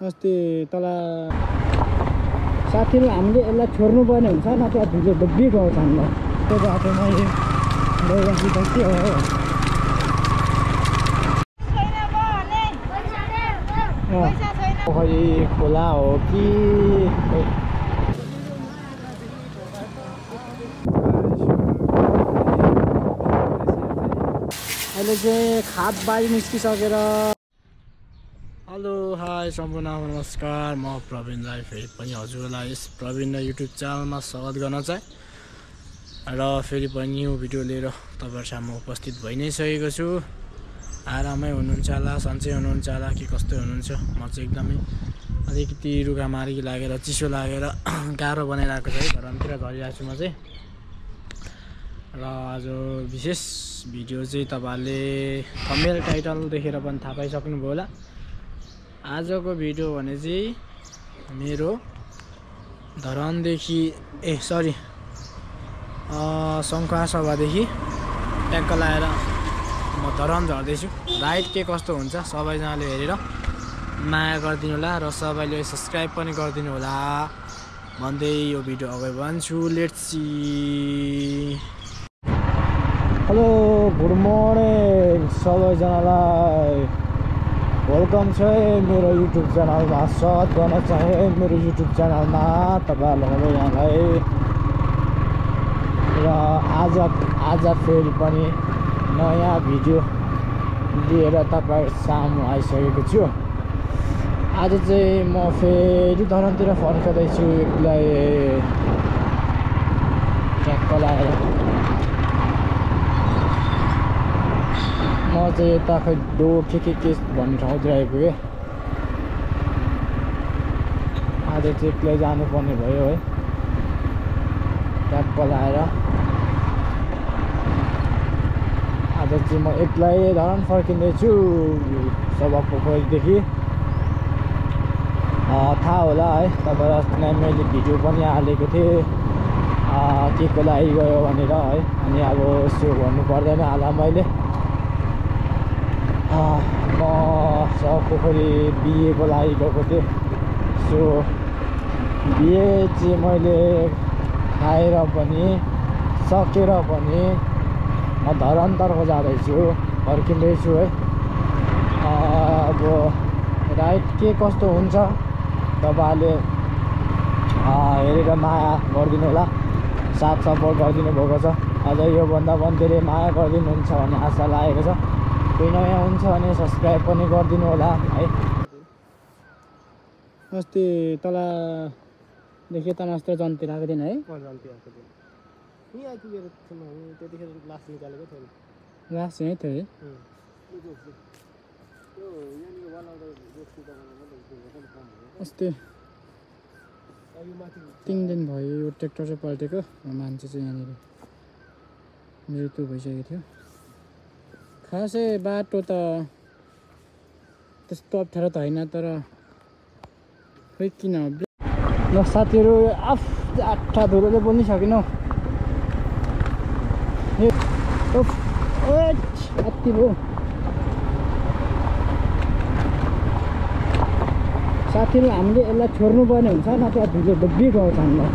अस्ति तल साथीले हामीले यसलाई छोड्नु पर्ने हुन्छ नत्र भिडियो डुब्बी गाउँछ हामीलाई त्यो बाटोमा गइरहेको के हो खै खोला हो कि अहिले चाहिँ खाद बारी निस्किसकेर हेलो हाई सम्पूर्ण नमस्कार म प्रवीणलाई फेरि पनि हजुरलाई यस प्रवीण युट्युब च्यानलमा स्वागत गर्न चाहे र फेरि पनि न्यू भिडियो लिएर तपाईहरु सामु उपस्थित भइ नै सकेको छु। आरामै हुनुहुन्छ होला, सन्चै हुनुहुन्छ होला कि कस्तो हुनुहुन्छ। म चाहिँ एकदमै अलिकति रुगामार्गी लागेर चिसो लागेर गाह्रो बनाइरहेको छ है, घरतिर झरिरहेको छु म चाहिँ। र आज विशेष भिडियो चाहिँ तपाईहरुले थम्बनेल टाइटल देखेर पनि थाहा पाइसक्नुभयो होला। आजको भिडियो भने चाहिँ मेरो धरानदेखि शङ्खुवासभादेखि ट्याक्क लाएर म धरान झर्दैछु। राइड के कस्तो हुन्छ सबैजनाले हेरेर माया गरिदिनु होला र सबैले सब्स्क्राइब पनि गरिदिनु होला भन्दै यो भिडियो अगाडि बढ्छु। Let's see. Hello good morning सबैजनालाई, वेलकम छ मेरो युट्युब च्यानलमा। स्वागत गर्न चाहे मेरो युट्युब च्यानलमा तपाईहरुलाई यहाँलाई। र आज फेरि पनि नयाँ भिडियो लिएर तपाईहरु सामु आइसकेको छु। आज चाहिँ म फेरि धरानतिर फर्कदैछु एक्लै ट्याक्क लाएर। म चाहिँ यता खै के भन्ने ठाउँतिर आइपुगेँ। आज चाहिँ एक्लै जानुपर्ने भयो है, ट्याक्क लाएर। आज चाहिँ म एक्लै धरान फर्किँदैछु सभा पोखरीदेखि। थाहा होला है तपाईहरुलाई, मैले भिडियो पनि हालेको थिएँ के को लागि गयो भनेर है। अनि अब यसो भन्नु पर्दैन होला मैले। म सभा पोखरी बिहेको लागि गएको थिएँ। सो बिहे चाहिँ मैले खाएर पनि सकेर पनि म धरानतर्फ जाँदैछु, फर्किँदैछु है। अब राइड के कस्तो हुन्छ तपाईहरुले हेरेर माया गरिदिनु होला, साथ सपोर्ट गरिदिनु भएको छ। अझ योभन्दा पनि धेरै माया गरिदिनुहुन्छ भन्ने आशा लागेको छ। कोही नयाँ हुन्छ भने सब्स्क्राइब पनि गरिदिनु होला है। अस्ति तलदेखि तनास्त्र जन्ती आएको दिन है, यहीँ आइपुगेर त्यतिखेर लास निकालेको थियो। लास यहीँ थियो है। अस्ति 3 दिन भयो यो ट्र्याक्टर चाहिँ पल्टेको, मान्छे चाहिँ यहाँनिर मृत्यु भइसकेको थियो। खासै बाटो त त्यस्तो अप्ठ्यारो त होइन, तर खै किन ल साथीहरू आठा धुरोले बोल्नै सकेनौ। अति भयो साथीहरू, हामीले यसलाई छोड्नु पर्ने हुन्छ नत्र भिडियो डुब्बी गाउँछ हामीलाई।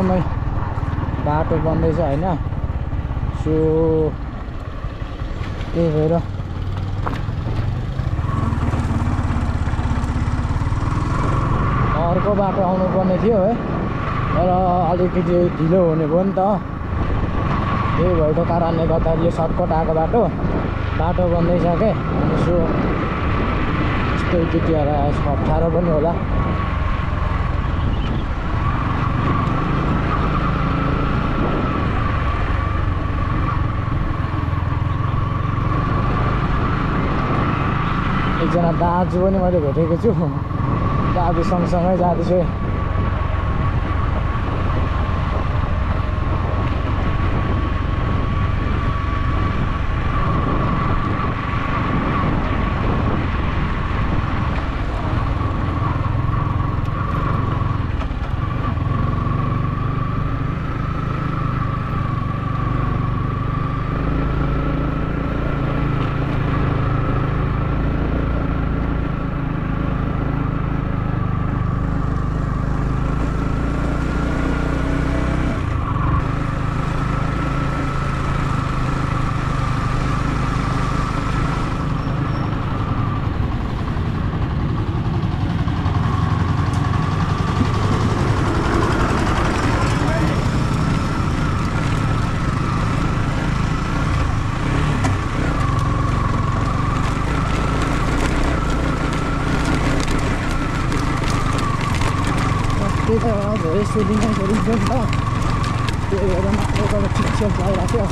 एकदमै बाटो बन्दैछ होइन। सो त्यही भएर अर्को बाटो आउनुपर्ने थियो है, तर अलिकति ढिलो हुने भयो नि त। त्यही भएको कारणले गर्दा यो सर्टकट आएको बाटो बन्दैछ के। अनि सो यस्तो केटीहरूलाई अप्ठ्यारो पनि होला। एकजना दाजु पनि मैले भेटेको छु, दाजु सँगसँगै जाँदैछु। धेरै सुटिङ गरिन्छ नि त, त्यही भएर मात्र ठिक लगाइराख्यो।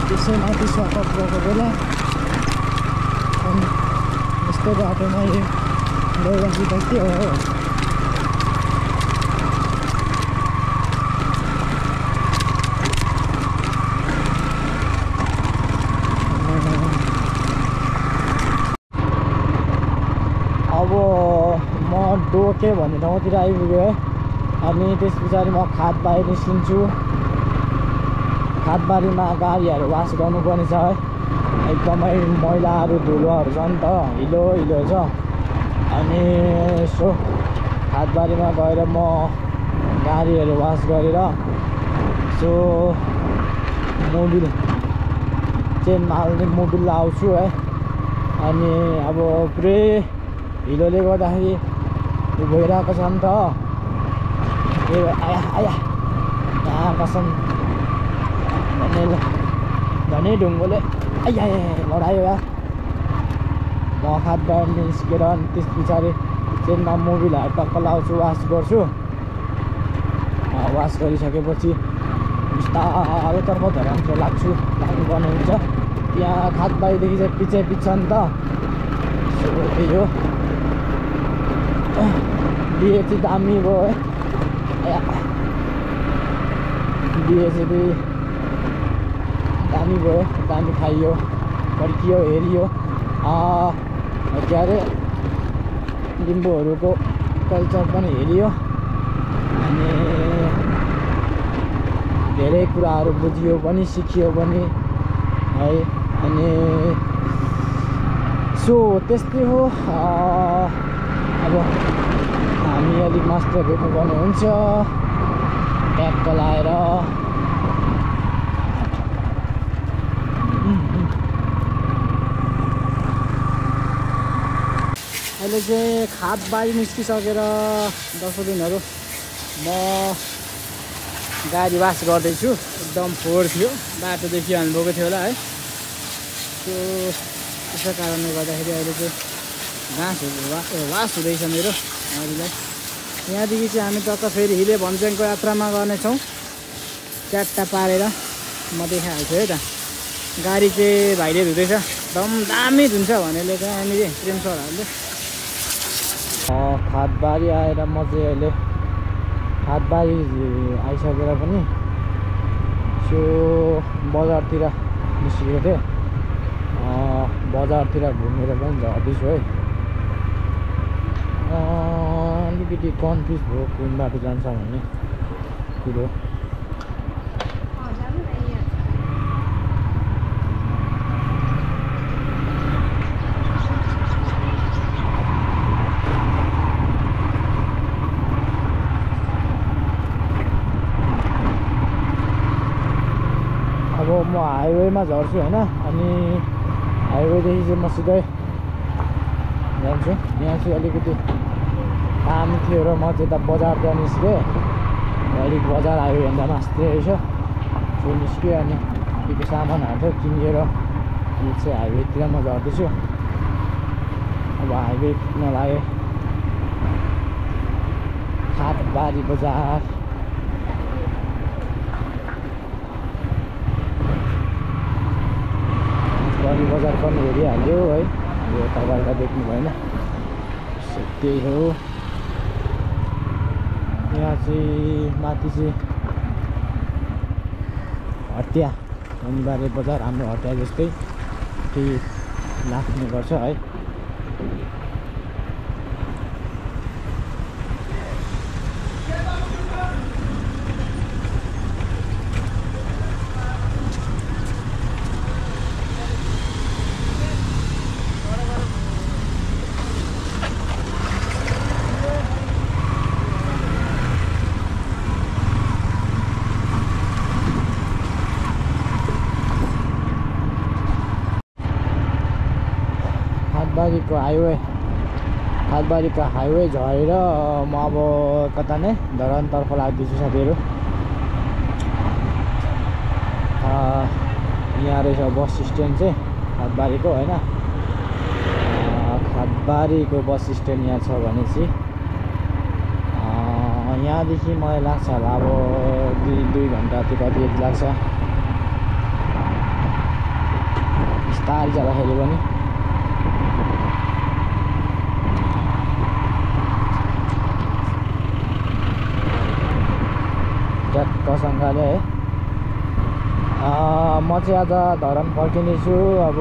त्यसैमाथि सर्कट गएको बेला अनि यस्तो बाटोमा यो ल्याउँदा त के हो। अब म डोके भन्ने ठाउँतिर आइपुग्यो है। अनि त्यस पछाडि म खादबारी निस्किन्छु। खादबारीमा गाडीहरू वास गर्नुपर्ने छ है, एकदमै मैलाहरू धुलोहरू छ नि त, हिलो छ। अनि यसो खादबारीमा गएर म गाडीहरू वास गरेर सो मोबिल चेन हाल्ने मोबिल लाउँछु है। अनि अब पुरै हिलोले गर्दाखेरि भइरहेको छ नि त। आया आया यहाँ कसम धनी ढुङ्गोले आया लडायो यार। म खादबारी निस्केर अनि त्यस पछाडि चेनमा मोबिलहरू टक्क लाउँछु, वास गर्छु। वास गरिसकेपछि बिस्तारोतर्फ धरानतिर लाग्नुपर्ने हुन्छ। यहाँ खादबारीदेखि चाहिँ पछि नि त। त्यही हो, बिहे चाहिँ दामी भयो है। बिहे चाहिँ दामी भयो, दामी खाइयो, फर्कियो, हेरियो। के अरे लिम्बूहरूको कल्चर पनि हेरियो। अनि धेरै कुराहरू बुझियो पनि, सिकियो पनि है। अनि सो त्यस्तै हो। अब हामी अलिक मास्टर भेट्नुपर्ने हुन्छ ट्याक्क लाएर। अहिले चाहिँ खादबारी निस्किसकेर 10 दिनहरू म गाडी वास गर्दैछु। एकदम फोहोर थियो, बाटो देखिहाल्नुभएको थियो होला है। त्यसै कारणले गर्दाखेरि अहिले चाहिँ घाँसहरू वास हुँदैछ मेरो गाडीलाई। यहाँदेखि चाहिँ हामी टक्क फेरि हिले भन्ज्याङको यात्रामा गर्नेछौँ। च्याट्टा पारेर म देखाइहाल्छु है त। गाडी चाहिँ भाइले धुँदैछ, एकदम दामी धुन्छ भनेले चाहिँ यहाँनिर प्रेम सरहरूले। खादबारी आएर म चाहिँ अहिले खादबारी आइसकेर पनि सो बजारतिर निस्केको थिएँ बजारतिर घुमेर पनि झर्दैछु है अलिकति कन्फ्युज भयो कुन बाटो जान्छ भन्ने कुरो अब म हाइवेमा झर्छु होइन अनि हाइवेदेखि चाहिँ म सिधै जान्छु यहाँ चाहिँ अलिकति काम थियो र म चाहिँ त बजारतिर निस्केँ अलिक बजार हाइवेभन्दा मास्ति रहेछ सो निस्केँ अनि के सामानहरू थियो किनेर अनि चाहिँ हाइवेतिर म झर्दैछु अब हाइवे पुग्न लाग्यो खाटबारी बजार बजार पनि हेरिहाल्यो है यो तपाईँलाई देख्नु भएन त्यही हो यहाँ चाहिँ माथि चाहिँ हटिया शनिबारे बजार हाम्रो हटिया जस्तै त्यही लाग्ने गर्छ है खाटबारीको हाइवे झरेर म अब कता नै धरानतर्फ लाग्दैछु साथीहरू यहाँ रहेछ बस स्ट्यान्ड चाहिँ खाटबारीको होइन खाटबारीको बस स्ट्यान्ड यहाँ छ भनेपछि यहाँदेखि मलाई लाग्छ होला अब दुई घन्टा त्यो कति यति लाग्छ बिस्तारै जाँदाखेरि पनि सँगले है म चाहिँ आज धरान फर्किनेछु अब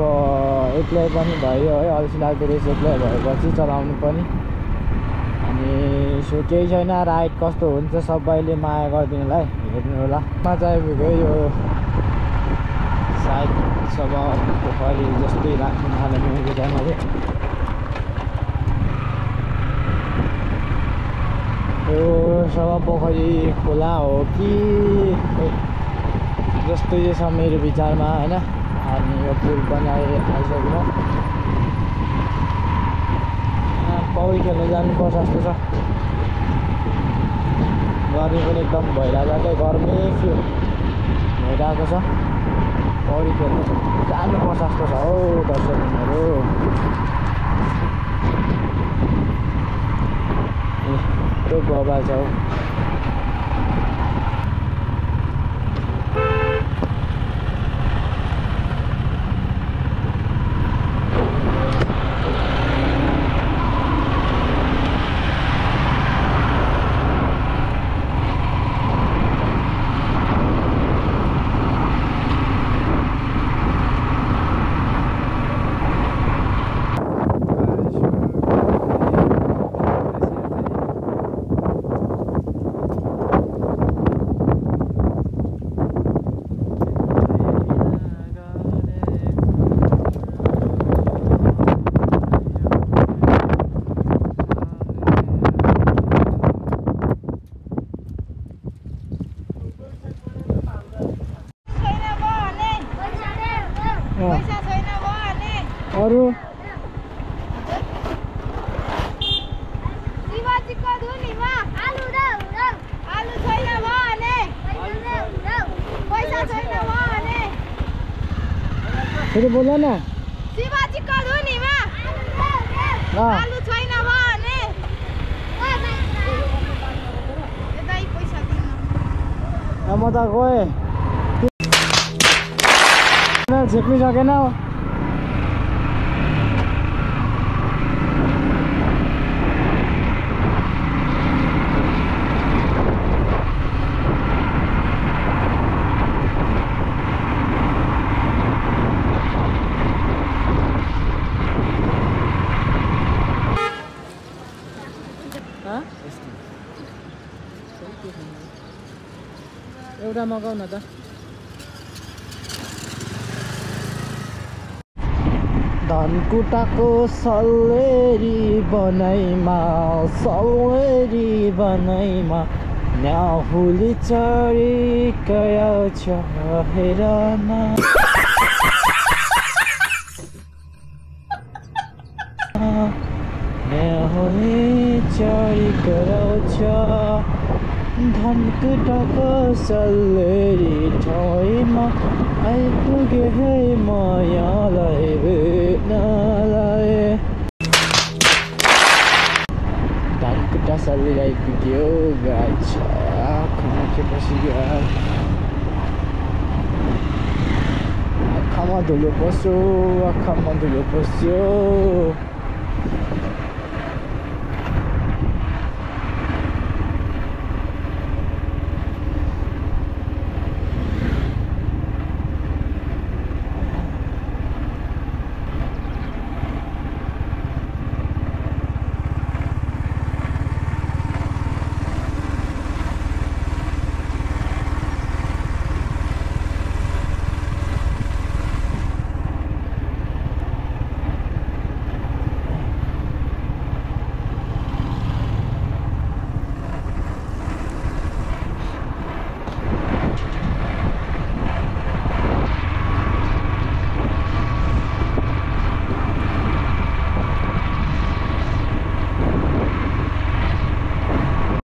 एक्लै पनि भयो है अल्छी लाग्दो रहेछ एक्लै भएपछि चलाउनु पनि अनि सो केही छैन राइड कस्तो हुन्छ सबैले माया गरिदिनुलाई हेर्नु होला म चाहिँ यो सायद सब पोखरी जस्तै राख्नु थाल्यो मेरो च्यानल यो सब पोखरी खोला हो कि जस्तै छ मेरो विचारमा होइन अनि यो पुल पनि आइसक्नु पौडी खेल्न जानुपर्छ जस्तो छ गर्मी पनि एकदम भइरहेको गर्मी फिल भइरहेको छ पौडी खेल्नु जानुपर्छ जस्तो छ हौ दर्शकहरू त्यो गबा छ अरू फेरि बोल न शिवाजीको धुनीमा आलु छैन भने यतै पैसा दिनु म त गएँ झेक्नु सकेन एउटा मगाउ न त धनकुटाको सल्लेरी बनाइमा न्याहुली चरी कराउँछ हेर न न्याहुली चरी कराउँछ धनकुटाको सल्लेरी ठाउँमा आइपुगे है मायालाई भेट्नलाई धनकुटा सल्लेरी आइपुग्यो गाछ आँखामा के पसिगयो आँखामा धुलो पस्यो